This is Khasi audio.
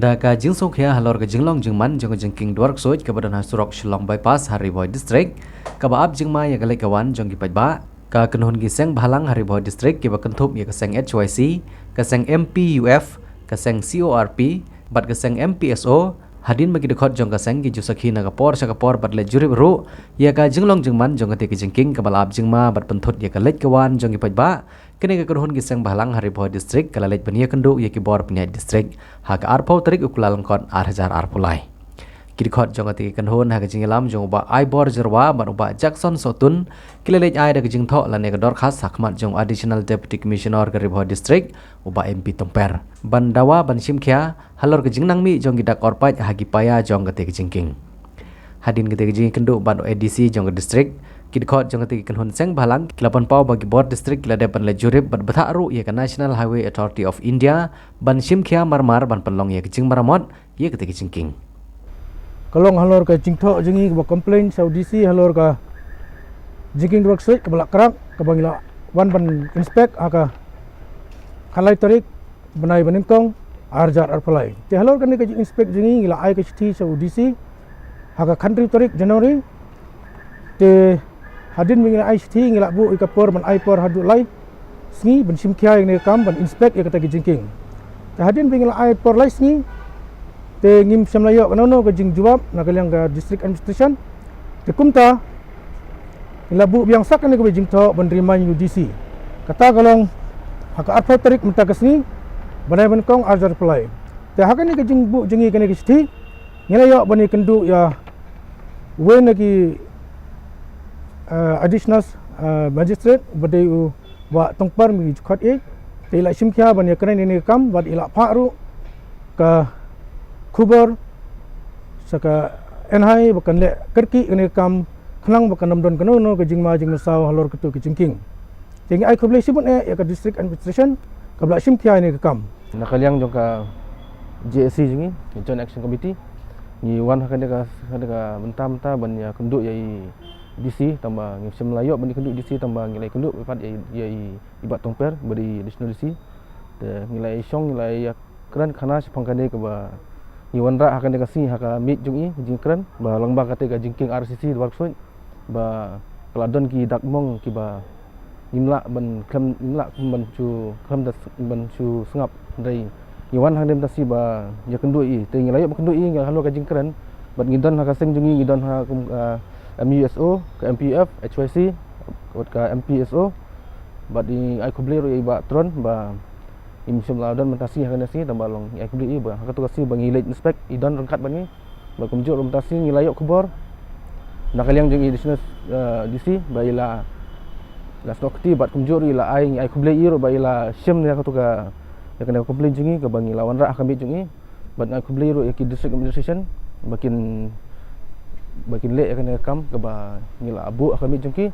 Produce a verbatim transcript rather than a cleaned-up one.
Da ka jingsngewkhia halor ka jinglong jingman jong ka jingkieng dwar ksuid kaba don ha surok Shillong Bypass ha Ri Bhoi District, kaba ap jingma ïa ka leit ka wan jong ki paidbah, ka kynhun ki seng bhalang ha Ri Bhoi District kiba kynthup ïa ka seng H Y C, ka seng M P U F, ka seng C O R P bad ka seng M P S O, hadien ba ki dkhot jong ka seng ki ju sakhi na ka por sha ka por bad leit jurip ruh ïa ka jinglong jingman jong kata ka jingkieng kaba la ap jingma bad pynthut ïa ka leit ka wan jong ki paidbah, kane ka kynhun ki seng bhalang ha Ri Bhoi District ka la leit ban ïakynduh ïa ki bor pynïaid district ha ka arphew tarik u Kyllalyngkot ar hajar arphew lai. Ki dkhot jong kata ka kynhun ha ka jingïalam jong u Bah Aibor Jyrwa bad u Bah Jackson Sohtun ki la leit ai da ka jingthoh lane ka dorkhas ha khmat jong u Additional Deputy Commissioner ka Ri Bhoi District, u Bah M P Tymper, ban dawa ban shimkhia halor ka jingnang mih jong ki dak orpait ha ki paia jong kata ka jingkieng. Hadien kata ka jingïakynduh bad u A D C jong ka district, ki dkhot jong kata ka kynhun seng bhalang ki la pynpaw ba ki bor district ki la dep ban leit jurip bad bthah ruh ïa ka National Highway Authority of India ban shimkhia marmar ban pynlong ïa ka jingmaramot ïa kata ka jingkieng. Ka long halor ka jingthoh jong ngi kaba complain sha u D C halor ka jingkieng dwar ksuid kaba la crack, kaba ngi la wan ban inspect ha ka khatlai tarik bnai ba nyngkong ar hajar arphew lai. Te halor kane ka jing inspect jong ngi ngi la ai ka shithi sha u D C ha ka khathynriew tarik January. Te hadien ba ngi la ai shithi ngi la buh ïa ka por ban ai por haduh lai sngi ban shimkhia ïa kane ka kam ban inspect ïa kata ka jingkieng. Te hadien ba ngi la ai por lai sngi te ngim shym la ïoh kano kano ka jingjubab na ka liang ka district administration. Te kumta ngi la buh biang sa kane kaba jingthoh ban remind ïa u D C. Kata ka long ha ka arphew tarik mynta ka sngi bnai ba nyngkong ar hajar arphew lai. Te ha kane ka jingbuh jong ngi kane ka shithi ngi la ïoh ban ïakynduh ïa uwei na ki, eh, additional, eh, magistrate ba dei u Bah Tymper, ba ngi ju khot ïa i. Te i la shimkhia ban ïakren ïa kane ka kam bad i la phah ruh ka khubor sha ka N H A I ba kan leh kyrkieh ïa kane ka kam khnang ba kan ym don kano kano ka jingma jingmynsaw halor katu ka jingkieng. Te ngi ai khublei shibun eh ïa ka district administration kaba la shimkhia ïa kane ka kam. Na ka liang jong ka J A C jong ngi, Joint Action Committee, ngi wan ha kane ka, kane ka bynta mynta ban ïakynduh ïa i D C, tangba ngim shym la ïoh ban ïakynduh D C, tangba ngi la ïakynduh pat ïa i, ïa i Bah Tymper ba dei Additional D C. Te ngi la ïashong, ngi la ïakren khana shaphang kane kaba ngi wanrah ha kane ka sngi ha ka miej jong i, jingkren ba lyngba kata ka jingkieng R C C dwar ksuid ba ka la don ki dak mong kiba ngim lah ban khlem, ngim lah ban shu khlem da ban shu sngap. Hynrei ngi wan hangne mynta shi ba ïakynduh ïa i, te ngi la ïoh ban kynduh ïa i halor ka jingkren. Bad ngi don ha ka seng jong ngi, ngi don ha kum, ah, M U S O, ka M P F, H Y C, bad ka M P S O. Bad ngi ai khublei ruh ïa i Bah Tron ba ngim shym la don mynta shi ha kane ka sngi, tangba long ngi ai khublei ïa i ba ha katu ka sngi ba ngi leit inspect i don ryngkat bad ngi. Bad kumjuh ruh mynta shi ngi la ïoh khubor na ka liang jong i Additional, eh, D C ba i la, la snoh kti, bad kumjuh ruh i la ai, ngi ai khublei ïa i ruh ba i la shim ïa katu ka, ïa kane ka complaint jong ngi kaba ngi la wanrah ha ka miej jong i. Bad ngi ai khublei ruh ïa ki district administration ba kin, ba kin leh ïa kane ka kam kaba ngi la buh ha ka miej jong ki.